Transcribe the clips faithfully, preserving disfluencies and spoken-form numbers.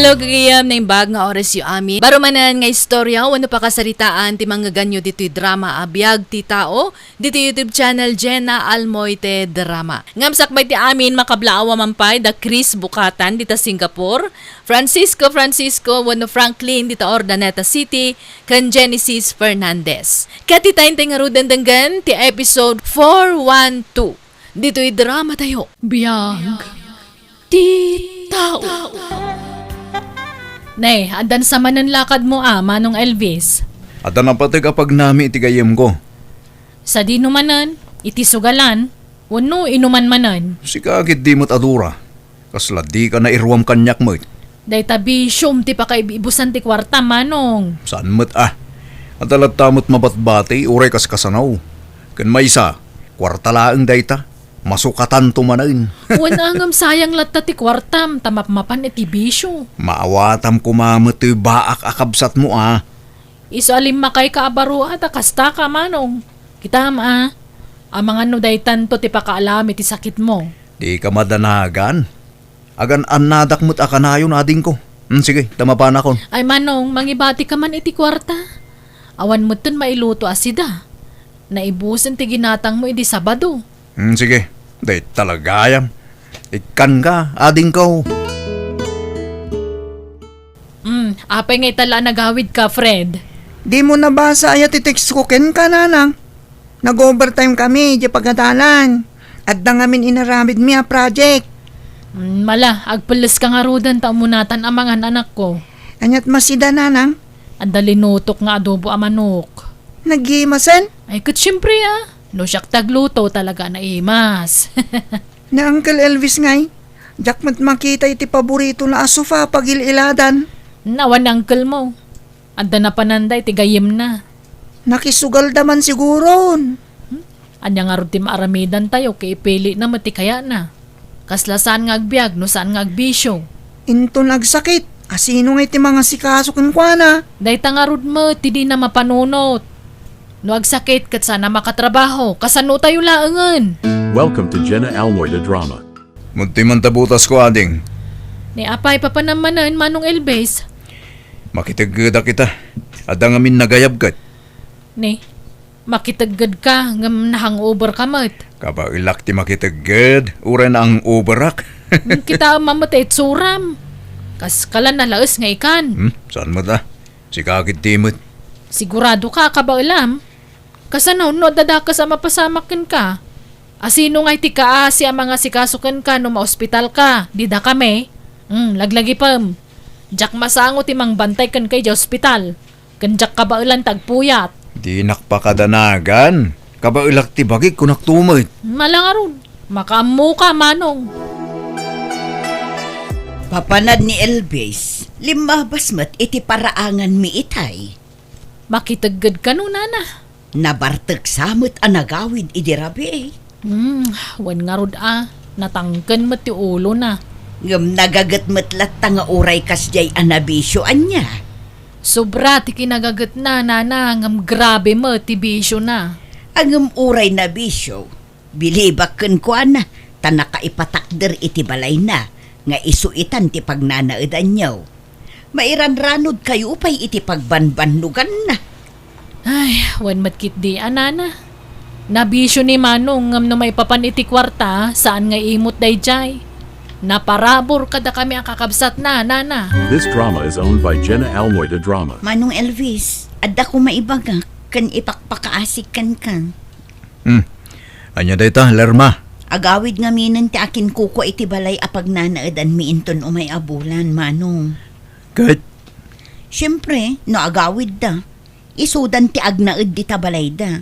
Hello, gagayam, naimbag nga oras yu amin. Baro manen nga istorya wenno pakasaritaan ti mangngeganyo ditoy drama a Biag ti Tao, ditoy YouTube channel Jenna Almoite Drama. Ngem sakbay ti amin, makablaawa man pay da Chris Bukatan dita Singapore, Francisco Francisco wenno Franklin dita Urdaneta City, ken Genesis Fernandez. Ket ita intay ngaruden denggen ti episode four one two ditoy drama tayo. Biag ti tao. Ne, addan sa manen lakadmo a, Manong Elvis? Adda napateg a pagnami iti gayyemko. Sadino manen, iti sugalan, wenno inuman manen? Sika ketdi met a Dora. Kasla dika nairuam kaniak met. Dayta bisiom ti pakaibusan ti kuarta, Manong. Saan met a. Adda latta met mabatbati, uray kas kasano. Ken maysa, kuarta laeng dayta. Masukatanto manen. Wen a ngem sayang latta ti kuartam, ta mapmapan iti bisio. Maawatam koma met toy baak a kabsatmo a. Isu a limmakayka a baro a ta kastaka, Manong. Kitam a, amangan no daytanto ti pakaalam iti sakitmo. Dika madanagan. Agan-annadak met a kanayon, adingko. Hmm, sige, ta mapanakon. Ay, Manong, mangibatika man iti kuarta. Awan metten mailuto a sida. Naibusen ti ginatangmo idi Sabado. Hmm, sige. Dayta la gayam. Ikkanka, adingko. Hmm, apay nga ita la a nagawidka, Fred? Dimo nabasa aya ti text ko kenka, Nanang? Nag-overtime kami, di pagadalan. Adda ngamin inaramidmi a project. Hmm, mala, agpelleska ngaruden ta umunatan a mangan, anakko. Aniat masida, Nanang? Adda linutok nga adobo a manok. Nagimasen? Ay, ket siempre, a. No siak ti agluto, talaga a naimas. Ni Uncle Elvis ngay, diak met makita iti paboritona a sofa pagil-iladan. Awan ni uncle mo. Adda napananda iti gayyemna. Nakisugalda man siguron. Hmm? Ania ngarud ti maaramidantayo ket ipilina met ti kayatna? Kasla saan nga agbiag no saan nga agbisio. Inton agsakit, asino nga iti mangasikaso kenkuana? Dayta ngarud met ti dina mapanunot. No agsakit ket saanna makatrabaho, kasanotayo laengen? Welcome to Jenna Almoy the Drama. Munti man ta butas ko, ading. Ni apay, papanam manen, Manong Elvis? Makiteggedak ita. Adda ngamin nagayab ket. Ni, makiteggedka, ngem na-hangover ka met. Kabaelak ti makitegged, uray na-hangoverak. Hmm, kitaem man met ti itsuram. Kas kalan a laes nga ikan. Hmm, saan met a? Sika ketdi met. Sigurado ka, kabaelam? Kasano no adda dakes a mapasamak kenka? Asino nga iti kaasi a mangasikaso kenka no maospitalka? Dida kami? Hmm, laglagipem. Diak masango ti mangbantay kenka idiay ospital. Ken diak kabaelan ti agpuyat. Dinak pakadanagan. Kabaelak ti bagik, kunak tumet. Mala ngarud. Makaammoka, Manong. Papanad ni Elvis, limmabas met iti paraanganmi itay. Makitegged kano, nana? Nabartek sa met a nagawid idi rabii. Hmm, wen ngarud a, natangken met ti ulona. Ngem nagaget met latta nga uray kasdiay a nabisio, ania? Sobra ti kinagagetna, nana, ngem grabe met ti bisiona. A, ngem uray nabisio, bilibak kenkuana, ta nakaipatakder iti balayna nga isu itan ti pagnanaedanyo. Mairanranod kayo pay iti pagbanbannoganna. Ay, wen met ketdi a, nana. Nabisio ni Manong ngem no maipapan iti kuarta, saan nga imot daydiay. Naparabur kadakami a kakabsatna, nana. This drama is owned by Jenna Almoy de Drama. Manong Elvis, adda koma ibagak ken ipakpakaasik kenka. Hmm. Ania dayta, Lerma? Agawid ngaminen ti akinkukua iti balay a pagnanaedanmi inton umay a bulan, Manong. Ket? Siempre, no agawidda, isudan ti agnaed dita balayda.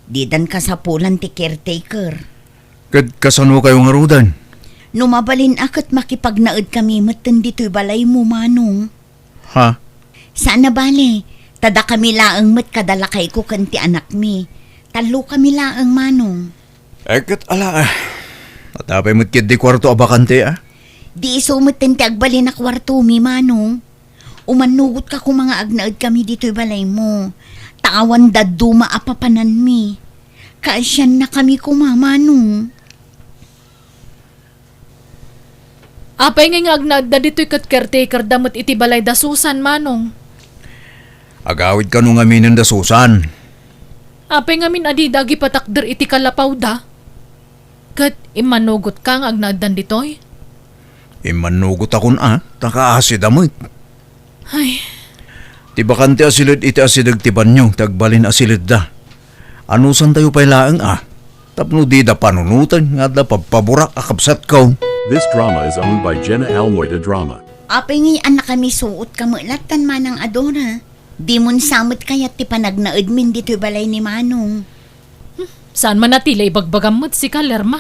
Didan kasapulan ti caretaker. Ket kasano kayo ngaruden? No mabalin a ket makipagnaedkami metten ditoy balaymo, Manong. Ha? Saan a bale, ta dakami laeng met kada lakayko ken ti anakmi. Tallokami laeng, Manong. Eh, ket ala, ah. Adda pay met ketdi kuarto a bakante, ah? Di isu metten ti agbalin a kuartomi, Manong. Umannugotka koma nga agnaedkami ditoy balaymo. Ta awan dadduma a papananmi. Kaasiannakami koma, Manong. Apay ngay nga agnaedda ditoy ket caretakerda met iti balay da Susan, Manong? Agawid kano ngamin da Susan? Apay ngamin a dida agipatakder iti kalapawda? Ket immanugotka nga agnaeddan ditoy? Immanugotakon a, ta kaasida met. Ay. Ti bakante a siled iti asideg ti banio ti agbalin a siledda. Anusantayo pay laeng a, tapno dida panunoten nga adda pabpaburak a kabsatko. This drama is owned by Jenna Almoy, the drama. Apay ngay a nakamisuot ka met lattan, Manang Adora? Dimon sa met kayat ti panagnaedmin ditoy balay ni Manong? Hmm, saan man a ti la ibagbagam met sika, Lerma?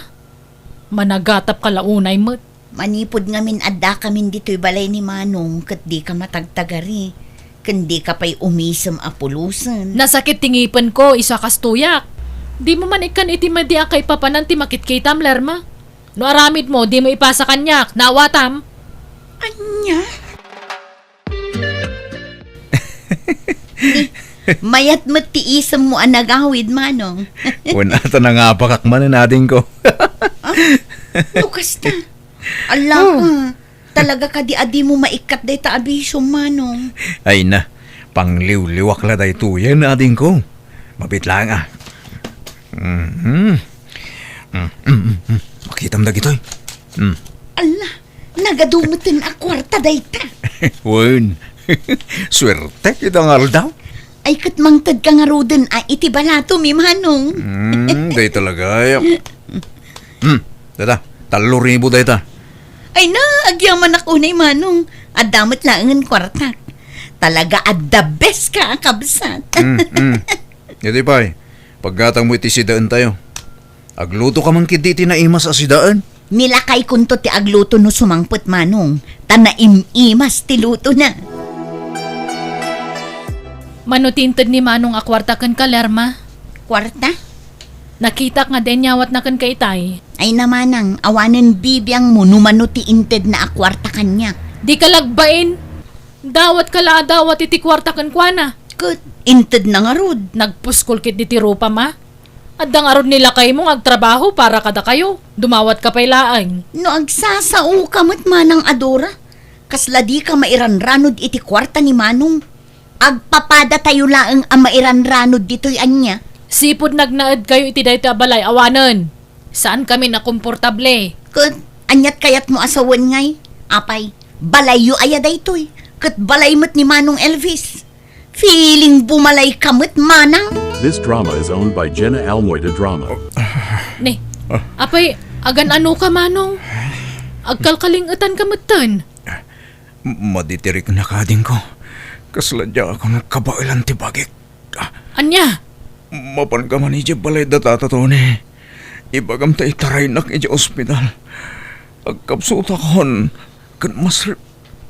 Managatapka la unay met. Manipud ngamin addakamin ditoy balay ni Manong ket dika matagtagari, ken dika pay umisem a pulosen. Nasakit ti ngipenko, isu a kastoyak. Dimo man ikkan iti madi a kaipapanan ti makitkitam, Lerma. No aramidmo, dimo ipasa kaniak, naawatam? Ania? Ni, mayat met ti isemmo a nagawid, Manong. Wen, ata nangabakak manen, adingko. Ah, no kasta. Ala ka. Oh. Talaga kadi a dimo maikkat dayta a bisio, Manong? Ay na, pangliwliwak la daytoyen, adingko. Mabit laeng a. Mhm. Mm, mm, mm, mm. Makitam dagitoy. Mm. Ala, nagadu meten a kuarta dayta. Wen. Suerte ita nga aldaw. Ay, ket mangtedka ngaruden a iti balatom, Manong. Mm, dayta talaga, ay. Hmm, dayta, tallo ribu dayta. Ay na, agyamanak unay, Manong. Adda met laengen kuartak. Talaga a the best ka a kabsat. Hmm, hmm. Iti pay, paggatangmo iti sidaentayo. Aglutoka man ketdi iti naimas a sidaen. Nilakaykonto ti agluto no sumangpet, Manong, ta naim-imas ti lutona. Mano ti inted ni Manong a kuarta kenka, Lerma? Kuarta? Nakitak nga diay inyawatna kenka itay. Ay na, Manang, awanen bibiangmo no mano ti intedna a kuarta kaniak. Dika lagbain! Dawatka la a dawat iti kuarta kenkuana. Ket intedna ngarud. Nagpuskol ketdi ti rupam a. Adda ngarud ni lakaymo nga agtrabaho para kadakayo. Dumawatka pay laeng. No agsasaoka met, Manang Adora, kasla dika mairanranod iti kuarta ni Manong. Agpapadatayo laeng a mairanranod ditoy ania. Sipud nagnaedkayo iti daytoy a balay, awanen. Saankami nakomportable. Ket aniat kayatmo a sawen ngay? Apay, balayyo aya daytoy? Ket balay met ni Manong Elvis. Feeling bumalayka met, Manang. This drama is owned by Jenna Almoy, the drama. Ne, apay, agan-anoka, Manong? Agkalkaling-etanka metten. Maditiriknak, adingko. Kasla diak nagkabaelan ti bagik. Ah. Ania? Mapanka man idiay balay da Tata Tony. Ibagam ta itaraynak idiay ospital. Agkapsutakon, ken mas ri-,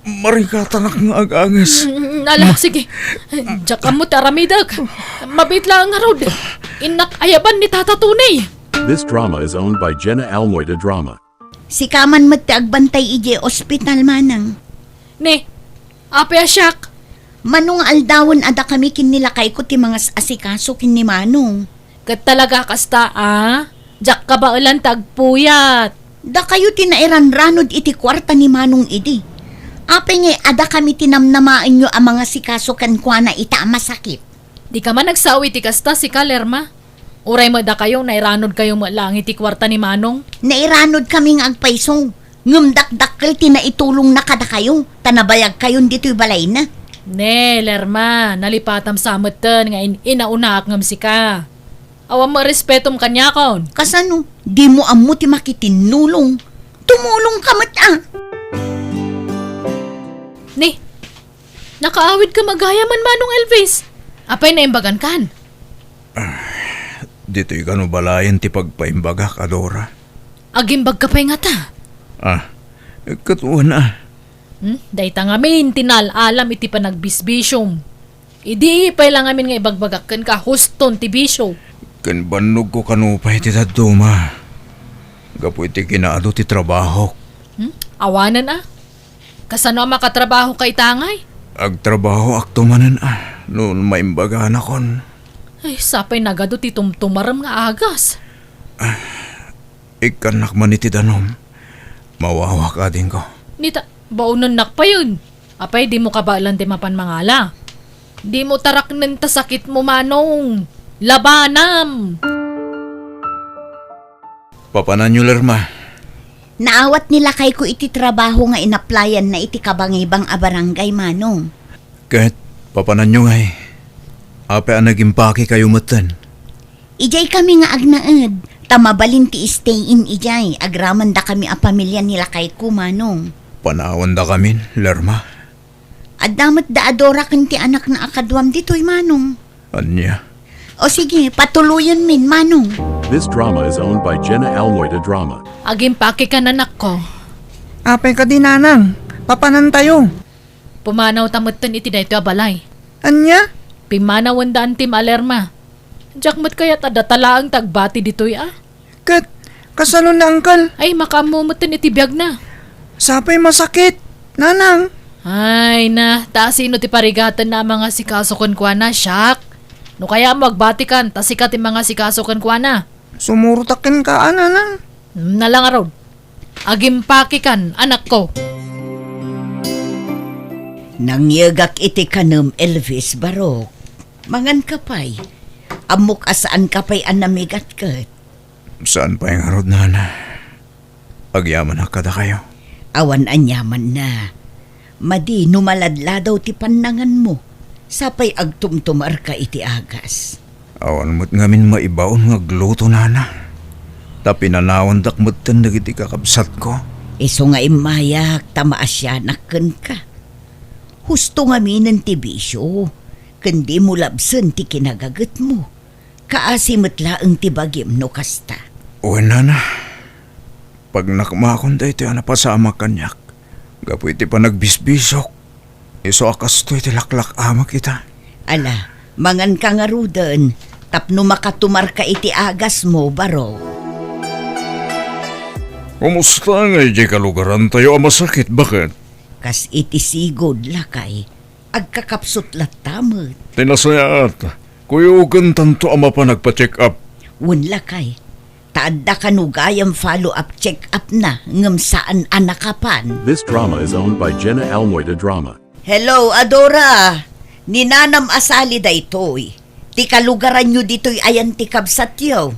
marigatanak nga aganges. Mm, ala, ma- sige. Diak ammo ti aramidek. Mabiit laeng ngarud. Innak ayaban ni Tata Tony. This drama is owned by Jenna Almoy, the drama. Sika man met ti agbantay idiay ospital, Manang. Ne, apay a siak? Mano nga aldawen a dakami ken ni lakayko ti mangas-asikaso ken ni Manong. Ket talaga kasta, a? Diak kabaelan ta agpuyat. Dakayo ti nairanranod iti kuarta ni Manong idi. Apay ngay a dakami ti namnamaenyo a mangasikaso kenkuana ita a masakit? Dika man agsao iti kasta, sika, Lerma. Uray met dakayo, nairanodkayo met laeng iti kuarta ni Manong. Nairanodkami nga agpayso, ngem dakdakkel ti naitulongna kadakayo, ta nabayagkayon ditoy balayna. Ne, Lerma, nalipatam sa metten nga in-, inaunaak ngem sika. Awan met respetom kaniakon. Kasano? Dimo ammo ti makitinnulong. Tumulongka met a. Ne, nakaawidka met gayam, Manong Elvis. Apay naimbagankan? Ah, ditoy kano balayen ti pagpaimbagak, Adora. Agimbagka pay ngata? Ah, ket wen a. Hmm? Dayta ngamin ti naal-alam iti panagbisbisiom. Idi pay la ngamin nga ibagbagak kenka, huston ti bisio. Ken bannogko kano pay ti dadduma. Gapu iti kinaadu ti trabahok. Hmm? Awanen a? Kasano a makatrabahoka ita ngay? Agtrabahoakto manen a, no maimbaganakon. Ay, sapay nagadu ti tumtumarem nga agas. Ah, ikkannak man iti danum. Mawawak, adingko. Nita, baonennak payen. Apay, dimo kabaelan ti mapan mangala? Dimo taraknen ta sakitmo, Manong. Labanam! Papananyo, Lerma? Naawat ni lakayko iti trabaho nga inaplayanna iti kabangibang a barangay, Manong. Ket papananyo ngay? Apay a nagimpakekayo metten? Idiay kami nga agnaed, ta mabalin ti stay-in idiay, agraman dakami a pamilya ni lakayko, Manong. Panawandakamin, Lerma? Adda met da a Dora ken ti anakna a kaduam ditoy, Manong. Ania? O sige, patuloyenmin, Manong. This drama is owned by Jenna Almoy de Drama. Agimpakekan, anakko. Apay kadi, Nanang? Papanantayo? Pumanawta metten iti daytoy a balay. Ania? Pimmanawenda Antim a Lerma. Diak met kayat a data laeng ti agbati ditoy a. Ket, kasano ni Uncle? Ay, makaammo metten iti biagna. Sapay masakit, Nanang. Ay na, ta sino ti parigatenna a mangasikaso kenkuana, siak? No kayatmo agbatikan, ta sika ti mangasikaso kenkuana. Sumurot kenka, a, Nanang. Hmm, nala ngarud. Agimpakekan, anakko. Nangyegak iti kanem, Elvis, barok. Manganka pay. Ammok a saanka pay a namigat ket. Saan pay ngarud, Nana. Agyamanak kadakayo. Awan aniamanna. Madi no maladladaw ti pannanganmo, sapay agtumtumarka iti agas. Awan met ngamin maibaon nga agluto, Nana. Ta pinanawandak metten dagiti kakabsatko. Isu nga immayak ta maasianak kenka. Husto ngaminen ti bisio, ken dimo labsen ti kinagagetmo. Kaasi met laeng ti bagim no kasta. Wen, Nana. Pagnakmakon daytoy a napasamak kaniak gapu iti panagbisbisiok. Isu a kastoy ti laklak-amek ita. Ala, manganka ngaruden tapno makatumarka iti agasmo, barok. Kumusta ngay diay kalugarantayo a masakit, baket? Kas iti sigud, lakay. Agkakapsut latta met. Ti nasayaat, kuyogentanto a mapan agpa-check up. Wen, lakay. Ta adda kano gayam follow-up check-up na ngem saan a nakapan. This drama is owned by Jenna Almoy de Drama. Hello, Adora. Ni Nanam a Sally daytoy. Ti kalugaranyo ditoy ayan ti kabsatyo?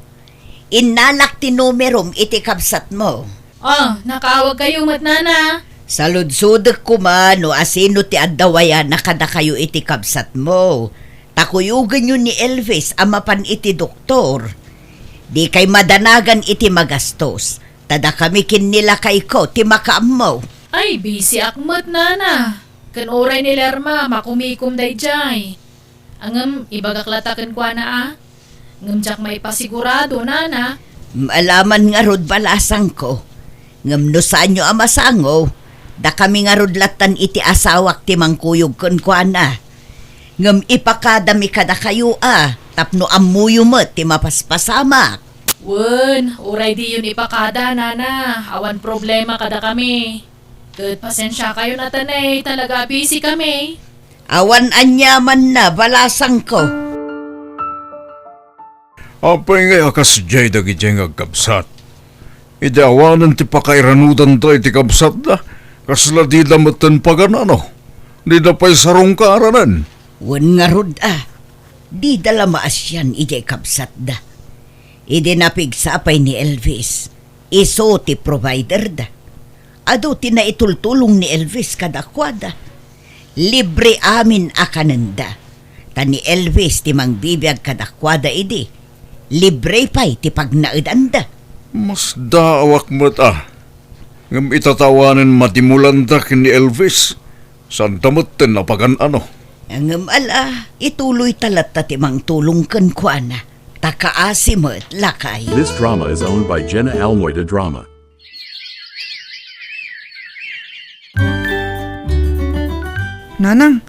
Innalak ti numerom iti kabsatmo. Oh, nakaawagkayo met, Nana. Saludsodek koma no asino ti adda wayana kadakayo iti kabsatmo. Ta kuyogenyo ni Elvis a mapan iti doktor. Dikay madanagan iti magastos, ta dakami ken ni lakayko ti makaammo. Ay, bisiak met, Nana. Ken uray ni Lerma, makumikom daydiay. Ngem ibagak latta kenkuana a. Ngem diak maipasigurado, Nana. Maalaman ngarud, balasangko. Ngem no saanyo a masango, dakami ngarud lattan iti asawak ti mangkuyog kenkuana. Ngem ipakadami kadakayo a, tapno ammoyo met ti mapaspasamak. Wen, uray diyon ipakada, Nana. Awan problema kadakami. Ket pasensiakayon a tanay, talaga a busy kami. Awan aniamanna, balasangko. Apay ngay a kasdiay dagidiay nga agkabsat? Idi awanen ti pakairanudanda iti kabsatda, kasla dida metten pagan-ano? Dida pay sarungkaranen? Wen ngarud a, dida la maasian idiay kabsatda. Idi napigsa pay ni Elvis, isu ti providerda. Adu ti naitultulong ni Elvis kadakuada. Libre amin a kanenda. Ta ni Elvis ti mangbibiag kadakuada idi. Libre pay ti pagnaedanda. Masdaawak met a. Ngem itatawanen madimulanda ken ni Elvis. Santa metten a pagan-ano. Ngem ala, ituloyta latta ti mangtulong kenkuana. Ta kaasi met, lakay. This drama is owned by Jenna Almoy de Drama. Nanang,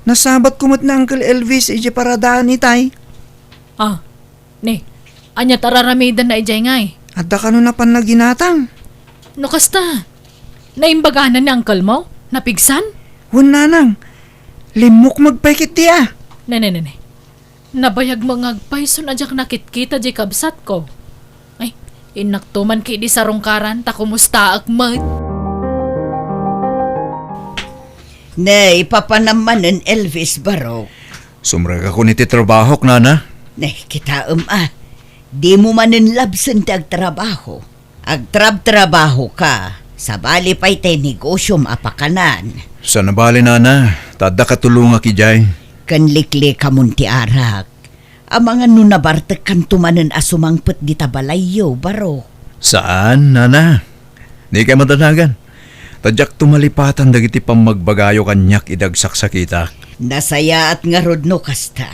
nasabatko met ni Uncle Elvis idiay paradaan itay. Ah, ne, ania ti araramidenna idiay ngay? Adda kano napan naginatang. No kasta, naimbaganan ni uncle mo? Napigsan? Wen, Nanang, limmukmeg pay ketdi a. Ne, ne, ne, ne. Nabayag mo nga agpayson a diak nakitkita diay kabsatko. Ay, innakto man ketdi sarungkaran ta kumustaek met. Nay, papanam manen, Elvis, barok. Sumrekakon iti trabahok, nana. Nay, kitaem a. Dimo manen labsen ti agtrabaho. Agtrabtrabaho ka. Sabali pay ti negosyom a pakanan. Saan a bale, nana. Ta adda katulongak idiay. Ken liklikamon ti arak. Amangan no nabartekkanto manen a sumangpet dita balayyo, barok. Saan, nana. Dikay madanagan. Ta diakto malipatan dagiti pammagbagayo kaniak idi agsaksakitak. Nasayaat ngarud no kasta.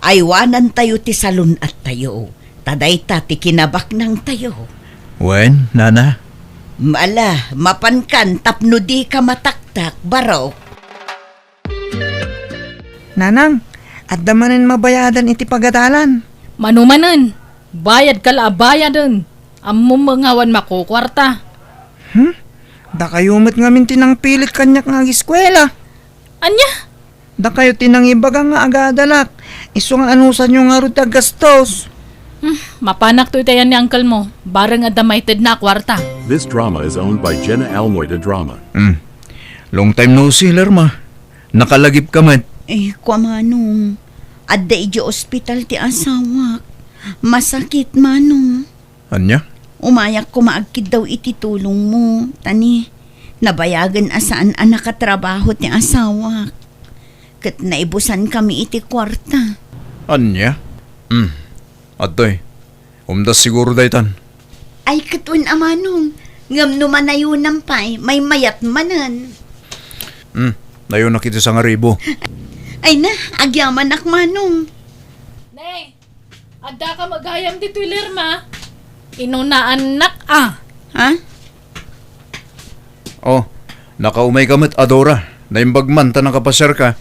Aywanantayo ti salun-attayo, ta dayta ti kinabaknangtayo. Wen, nana. Ala, mapankan tapno dika mataktak, barok. Nanang, adda manen mabayadan iti pagadalan. Mano manen, bayadka la a bayaden. Ammom nga awan makukuarta. Hmm? Dakayo met ngamin ti nangpilit kaniak nga agiskuela. Ania? Dakayo ti nangibaga nga agadalak. Isu nga anusanyo ngarud ti aggastos. Hmm, mapanakto itayan ni uncle mo. Bareng adda maitedna a kuarta. This drama is owned by Jenna Almoy de Drama. Hmm. Long time no see, Lerma. Nakalagipka met. Eh, kua, Manong. Adda idiay ospital ti asawak. Masakit, Manong. Ania? Umayak koma agkiddaw iti tulongmo, ta ni, nabayagen a saan a nakatrabaho ti asawak. Ket naibusankami iti kuarta. Ania? Hmm. Adtoy. Umdas siguro daytan. Ay, ket wen a, Manong. Ngem no manayonam pay, maymayat manen. Hmm, nayonak iti sangaribu. Ay na, agyamanak, Manong. Nay, adda ka magayam ditoy, Lerma. Inunaannak a. Ha? Oh, nakaumayka met, Adora. Naimbag man ta nakapasiarka.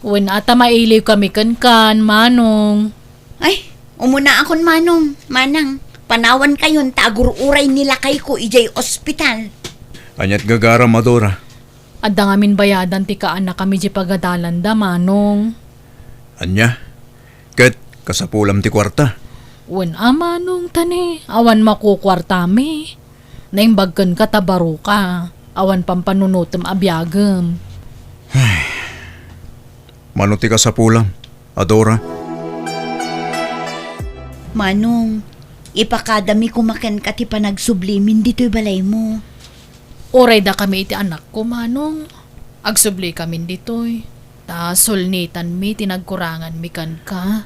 Wen a ta mailiwkami kenkan, Manong. Ay, umunaakon, Manong. Manang, panawankayon ta agur-uray ni lakayko idiay ospital. Aniat gagaram, Adora? Adda ngamin bayadan ti kaannakami idiay pagadalanda, Manong. Ania? Ket kasapulam ti kuarta? Wen a, Manong, ta ni, awan makukuartami. Naimbag kenka ta baroka. Awan pampanunotem a biagem. Mano ti kasapulam, Adora? Manong, ipakadami koma kenka ti panagsublimin ditoy balaymo. Uray dakami iti anakko, Manong. Agsubli kamin ditoy, ta sulnitanmi ti nagkuranganmi kenka.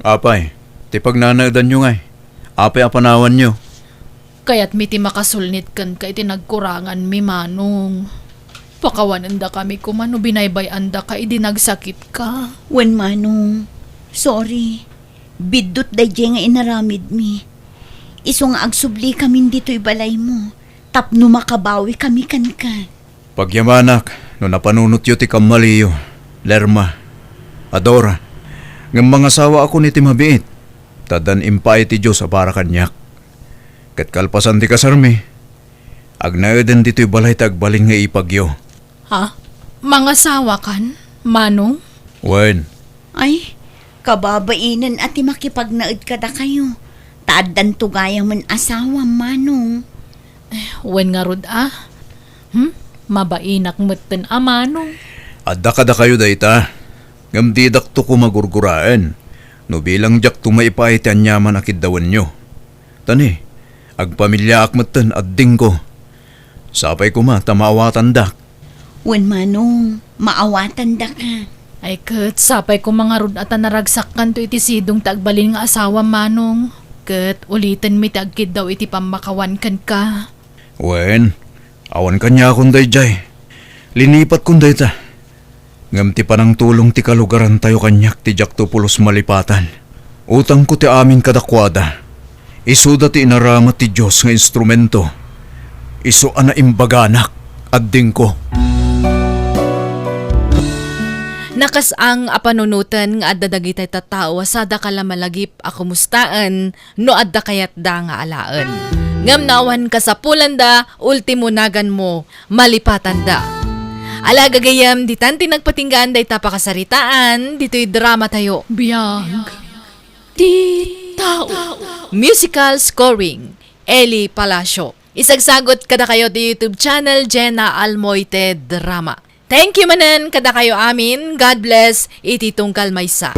Apay, ti pagnanaedanyo ngay? Apay a panawanyo? Kayatmi ti makasulnit kenka iti nagkuranganmi, Manong. Pakawanendakami koma no binaybay-andaka idi nagsakitka. Wen, Manong. Sorry. Biddut daydiay nga inaramidmi. Isu nga agsublikamin ditoy balaymo tapno makabawikami kenka. Pagyamanak no napanunotyo ti kammaliyo, Lerma, Adora, ngem mangasawaakon iti mabiit, ta addan impaay ti Dios a para kaniak. Ket kalpasan ti kasarmi, agnaeden ditoy balay ti agbalin nga ipagyo. Ha? Mangasawakan, Manong? Wen. Ay, kababainen a ti makipagnaed kadakayo, ta addanto gayamen asawam, Manong. Eh, wen ngarud a. Hmm? Mabainak metten a, Manong. Adda kadakayo dayta, ngem didakto koma gurguraen no bilang diakto maipaay ti aniaman a kiddawenyo. Ta ni, agpamiliaak metten, addingko. Sapay koma ta maawatandak. Wen, Manong, maawatandaka. Ay ket, sapay koma ngarud a ta naragsakkanto iti sidong ti agbalin nga asawam, Manong. Ket ulitenmi ti agkiddaw iti pammakawan kenka. Wen, awan kaniakon daydiay. Linipatkon dayta. Ngem ti panangtulong ti kalugarantayo kaniak ti diakto pulos malipatan. Utangko ti amin kadakuada. Isuda ti inaramat ti Dios nga instrumento. Isu a naimbaganak, addingko. Nakasang a panunoten nga adda dagitay tattao a sadaka la malagip a kumustaen no adda kayatda nga alaen. Ngem no awan kasapulanda, ultimo naganmo, malipatanda. Ala, gagayyem, ditan ti nagpatinggaan dayta pakasaritaan ditoy dramatayo. Biag ti tao. Musical scoring, Eli Palacio. Isagsagot kadakayo ti YouTube channel, Jenna Almoite Drama. Thank you manen kadakayo amin. God bless iti tunggal maysa.